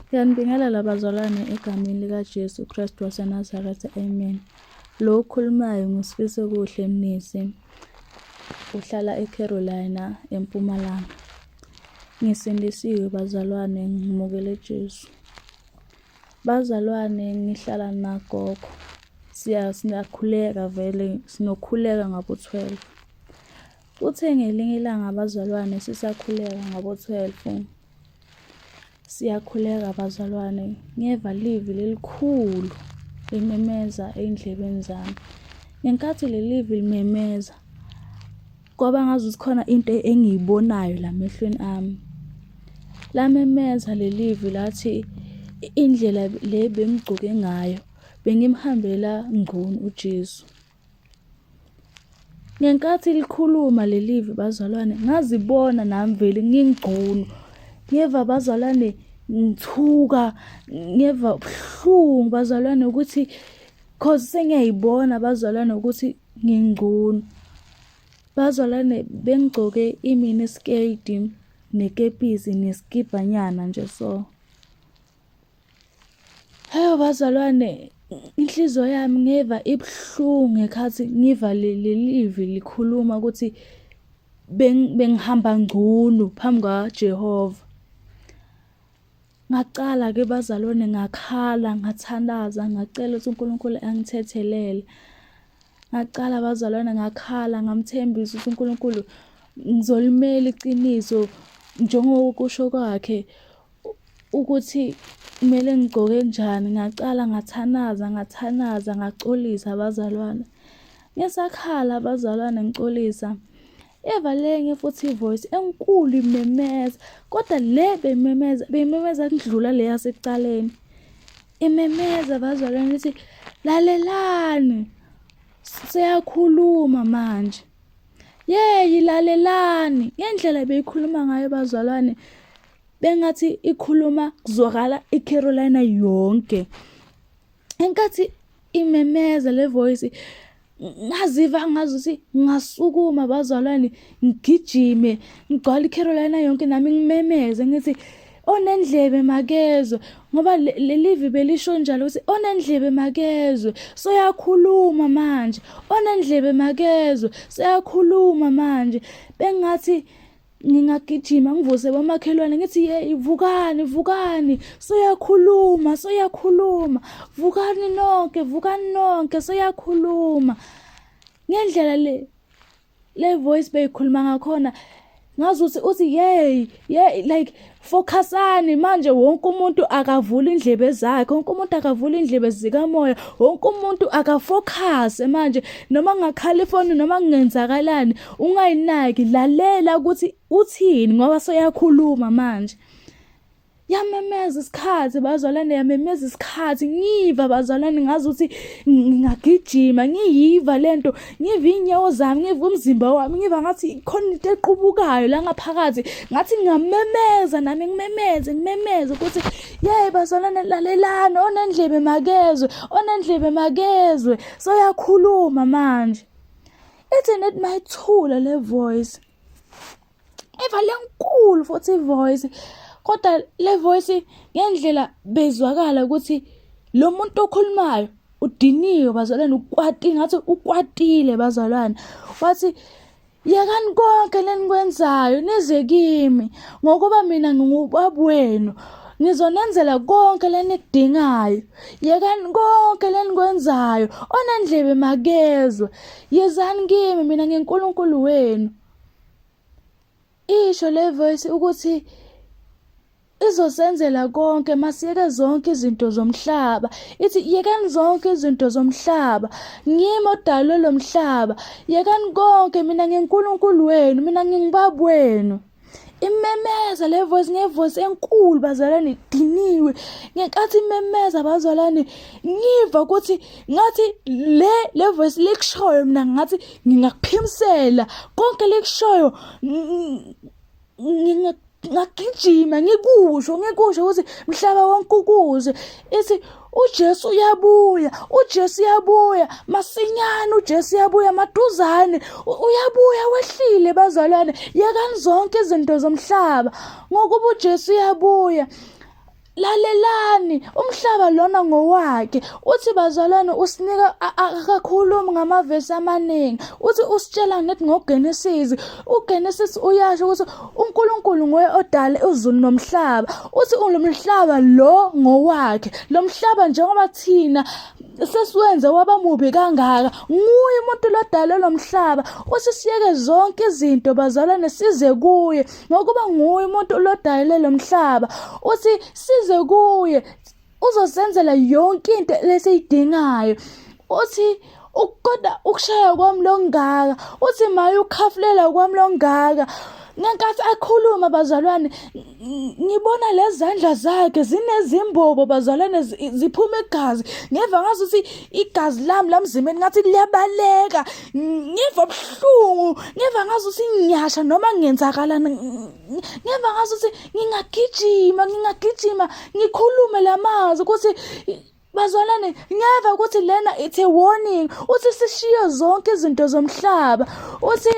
Ngiyanibingelela bazalwane egameni likaJesu Kristu waseNazaretha, amen. Lo okhulumayo nguSifisokuhle Mnisi, uhlala eCarolina, eMpumalanga. Ngisindisiwe bazalwane, ngimukele Jesu. Bazalwane ngihlala nagogo, siyakhuleka vele, sinokukhuleka ngabo-twelve. Kuthe ngelinye ilanga bazalwane sisakhuleka ngabo-twelve, Siyakhuleka bazalwane, ngeva livi lelikhulu limemeza ey'ndlebeni zami. Ngenkathi leli livi limemeza, kwaba ngazuthi khona into engiyibonayo la mehlweni ami. Lamemeza lelivi lathi indlela le bengigcoke ngayo bengimhambela ngqunu uJesu. Ngenkathi likhuluma lelivi bazalwane ngazibona nami vele ngingcono. Ngeva bazalwane ngithuka, ngeva ubuhlungu bazalwane ukuthi cause sengiyayibona bazalwane ukuthi ngingcono. Bazalwane bengigcoke i-mini skirt nekepisi neskibhanyana nje so. Hayo bazalwane, inhliziyo yami ngeva ibuhlungu ngekhathi ngiva lelivi likhuluma ukuthi bengihamba ngcono phambi kwaJehova. Ngacala-ke bazalwane ngakhala, ngathandaza, ngacela ukuthi uNkulunkulu angithethelele. Ngacala bazalwane ngakhala ngamthembisa ukuthi uNkulunkulu ngizolimela iqiniso njengokusho kwakhe ukuthi kumele ngigcoke njani. Ngacala ngathanaza, ngathanaza, ngacolisa abazalwane. Ngisakhala abazalwane ngicolisa, eva lenye futhi ivoice enkulu imemeza, kodwa le beyimemeza, beyimemeza kudlula le yasekucaleni. Imemeza abazalwane ithi, lalelani, seyakhuluma manje. Yeyi lalelani, ngendlela beyikhuluma ngayo bazalwane bengathi ikhuluma kuzwakala iCarolina yonke. Enkathi imemeza le voice ngaziva ngazuthi ngasukuma bazalwane ngigijime ngigcwala iCarolina yonke nami ngimemeze ngithi onendlebe makezwe ngoba lelivi belisho njalo ukuthi onendlebe makezwe soyakhuluma manje onendlebe makezwe soyakhuluma manje bengathi ngingagijima ngivuse bomakhelwane ngithi yeyi vukani vukani soyakhuluma soyakhuluma vukani nonke vukani nonke soyakhuluma ngendlela le le voice beyikhuluma ngakhona ngazuthi uthi yey yey like focusani manje wonke umuntu akavula indlebe zakhe wonke umuntu akavula indlebe zikamoya wonke umuntu akafocus manje noma ngakhala ifoni noma kungenzakalani ungayinaki lalela ukuthi uthini ngoba soyakhuluma manje yamemeza isikhathi bazalwane yamemeza isikhathi ngiva bazalwane ngazi ukuthi ngingagijima ngiyiva lento ngiva iy'nyawo zami ngiva umzimba wami ngiva ngathi khona into equbukayo la ngaphakathi ngathi ngingamemeza nami ngimemeze ngimemeze ukuthi yeyi bazalwane lalelani onendlebe makezwe onendlebe makezwe soyakhuluma manje ithi nethi mayithula le voice eva lenkulu futhi ivoice kodwa le voice ngendlela bezwakala ukuthi lo muntu okhulumayo udiniwe bazalwane ukwati ngathi ukwatile bazalwane wathi yekani konke lenikwenzayo nize kimi ngokuba mina ngingubaba wenu ngizonenzela konke lenikudingayo yekani konke lenikwenzayo onendlebe makezwe yezani kimi mina nginkulunkulu wenu Isho le voice ukuthi izosenzela konke masiyeke zonke izinto zomhlaba ithi yekani zonke izinto zomhlaba ngimi odalwe lo mhlaba yekani konke mina nginkulunkulu wenu mina ngingubaba wenu imemeza le voice ngevoice enkulu bazalwane idiniwe ngenkathi imemeza bazalwane ngiva ukuthi ngathi le le voice likushoyo mina ngathi ngingakuphimisela konke likushoyo ngingagijima ngikusho ngikusho ukuthi mhlaba wonke ukuze ithi uJesu uyabuya uJesu uyabuya masinyane uJesu uyabuya maduzane uyabuya wehlile bazalwane yekani zonke izinto zomhlaba ngokuba uJesu uyabuya. Lalelani, umhlaba lona ngowakhe. Uthi bazalwane usinika akakhulumi ngamavesi amaningi. Uthi usitshela ngithi ngoGenesis. UGenesis uyasho ukuthi uNkulunkulu nguye odala izulu nomhlaba. Uthi umhlaba lo ngowakhe. Lo mhlaba njengoba thina sesiwenze waba mubi kangaka nguye umuntu lodale lo mhlaba. Uthi siyeke zonke izinto bazalwane size kuye. Ngokuba nguye umuntu lodalele lo mhlaba uthi size kuye uzosenzela yonke into lesiyidingayo uthi kodwa ukushaya kwami longaka uthi maye ukhafulela kwami longaka ngenkathi akhuluma bazalwane ngibona lezandla zakhe zinezimbobo bazalwane ziphuma igazi ngeva ngazuthi igazi lami lamzimeni ngathi liyabaleka ngiva buhlungu ngiva ngazuthi ngiyasha noma ngenzakalani ngiva ngazuthi ngingagijima ngingagijima ngikhulume lamazwi ukuthi Bazalwane, ngiyeva ukuthi lena it's a warning. Uthi sishiye zonke izinto zomhlaba. Uthi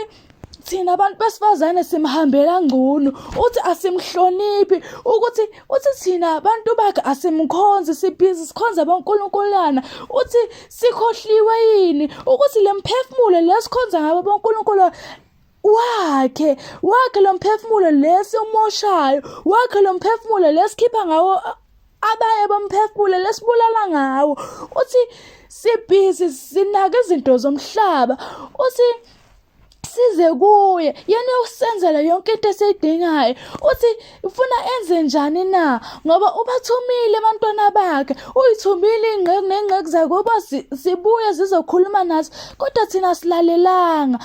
thina abantu besifazane simhambela ngcono uthi asimhloniphi ukuthi uthi thina abantu bakhe asimkhonzi sibhizi sikhonza aboNkulunkulana uthi sikhohliwe yini ukuthi lemphefumulo lesikhonza ngabo boNkulunkulu wakhe wakhe lo mphefumulo lesi umoshayo wakhe lo mphefumulo lesikhipha ngawo abaye bomphefumulo lesibulala ngawo uthi sibhizi sinaka izinto zomhlaba uthi size kuye yena uyosenzela yonke into esiyidingayo uthi ufuna enze njani na ngoba ubathumile abantwana bakhe uyithumile ingqeku nengqeku zakhe uba sibuye zizokhuluma nathi kodwa thina silalelanga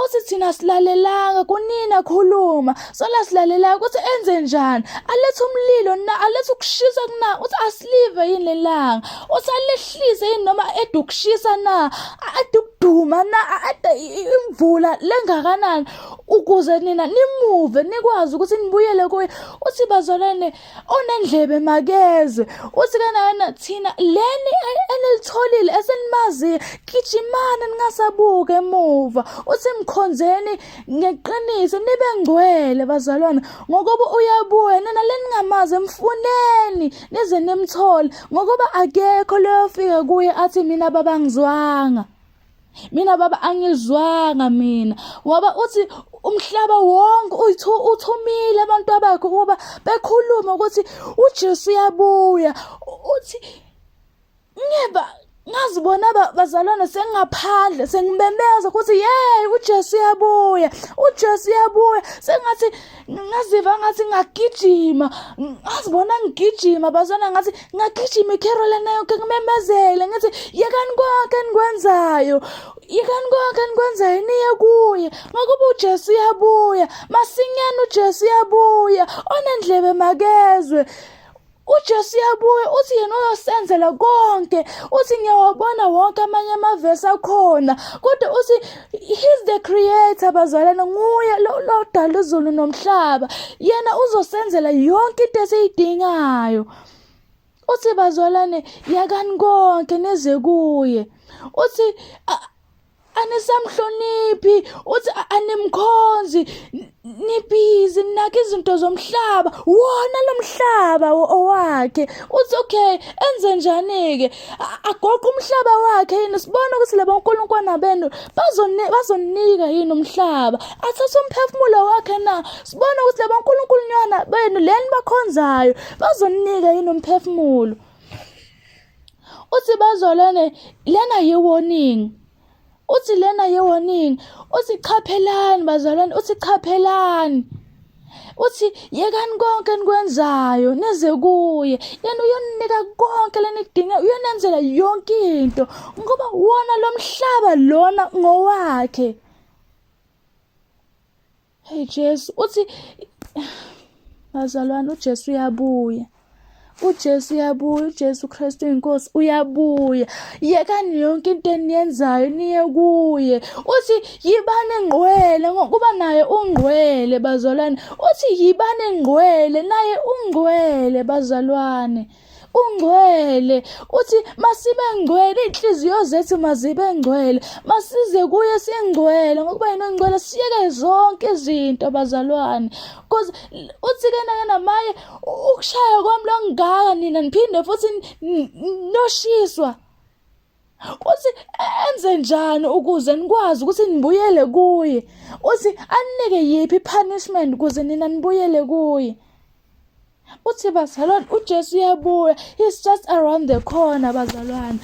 uthi thina silalelanga kunina khuluma sola silalelanga ukuthi enze njani alethe umlilo na alethe ukushisa kuna uthi asilive yini lelanga uthi alehlise yini noma ede ukushisa na ade ukuduma na ade imvula lengakanani ukuze nina nimuve nikwazi ukuthi nibuyele kuye uthi bazalwane onendlebe makezwe uthi kanana thina leni enilitholile esenimaziyo gijimani ningasabuki emuva uthi mkhonzeni ngeqiniso nibe ngcwele bazalwane ngokuba uyabuya nina leningamazi mfuneni nize nimthole ngokuba akekho loyofika kuye athi mina baba ngizwanga mina baba angizwanga mina ngoba uthi umhlaba wonke uthumile abantu abakhe ukuba bekhulume ukuthi uJesu uyabuya uthi ngeba ngazibona bazalwane sengingaphandle sengimemeza ukuthi yey uJesu uyabuya uJesu uyabuya sengathi ngaziva ngathi ngagijima ngazibona ngigijima bazalwane ngathi ngagijima iCarolina yonke ngimemezele ngithi yekani konke enikwenzayo yekani konke enikwenzayo niye kuye ngokuba uJesu uyabuya masinyane uJesu uyabuya onendlebe makezwe uJesu uyabuya uthi yena uyosenzela konke uthi ngiyawabona wonke amanye amavesi akhona kodwa uthi he's the creator bazalwane nguye lodala izulu nomhlaba yena uzosenzela yonke into esiyidingayo uthi bazalwane yakani konke nize kuye uthi anisamhloniphi uthi animkhonzi nibhizi ninaka izinto zomhlaba wona lo mhlaba owakhe uthi okay enze njani-ke agoqe umhlaba wakhe yini sibone ukuthi laba nkulunkwana benu bazonika yini umhlaba athathe umphefumulo wakhe na sibone ukuthi laba nkulunkulunywana benu leni bakhonzayo bazonika yini umphefumulo uthi bazolene lena yi-warning uthi lena ye-warning uthi chaphelani bazalwane uthi chaphelani uthi yekani konke enikwenzayo nize kuye yena uyoninika konke lenikudinga uyonenzela yonke into ngoba wona lo mhlaba lona ngowakhe Hey Jesu uthi bazalwane uJesu uyabuya. uJesu uyabuya uJesu Kristu inkosi uyabuya yekani yonke into eniyenzayo niye kuye uthi yibani ngqwele ngokuba naye ungqwele bazalwane uthi yibani ngqwele naye ungqwele bazalwane. Ungcwele. Uthi masibe ngcwele, inhliziyo zethu mazibe ngcwele. Masize kuye singcwele ngokuba yena ongcwele, siyeke zonke izinto bazalwane. Because uthi ke nake namaye ukushaya kwami lokungaka nina niphinde futhi noshiswa. Uthi enze njani ukuze nikwazi ukuthi nibuyele kuye? Uthi anike yiphi i-punishment ukuze nina nibuyele kuye? Uthi bazalwane uJesu uyabuya, he's just around the corner bazalwane.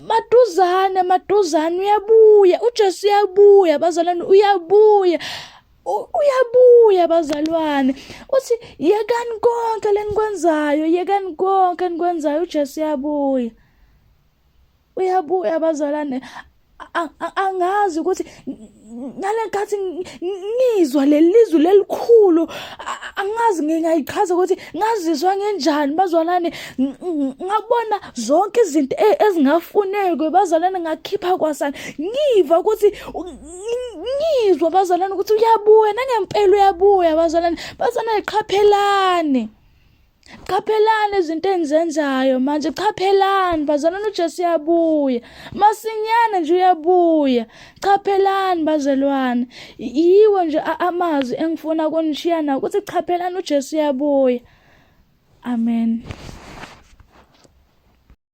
Maduzane maduzane uyabuya, uJesu uyabuya bazalwane uyabuya. Uyabuya bazalwane. Uthi yekani konke lenikwenzayo, yekani konke enikwenzayo uJesu uyabuya. Uyabuya bazalwane. Angazi ukuthi ngalenkathi ngizwa lelizwi lelikhulu, angazi ngingayichaza ukuthi ngazizwa ngenjani bazalwane. Ngabona zonke izinto ezingafuneki bazalwane, ngakhipha kwasani ngiva ukuthi ngizwa bazalwane ukuthi uyabuya, nangempela uyabuya bazalwane. Bazalwane qaphelani, qaphelani izinto enizenzayo manje, qaphelani bazalwane, uJesu uyabuya masinyane nje uyabuya. Qaphelani bazalwane, yiwo nje amazwi engifuna kunishiya nawo ukuthi qaphelani uJesu uyabuya. Amen.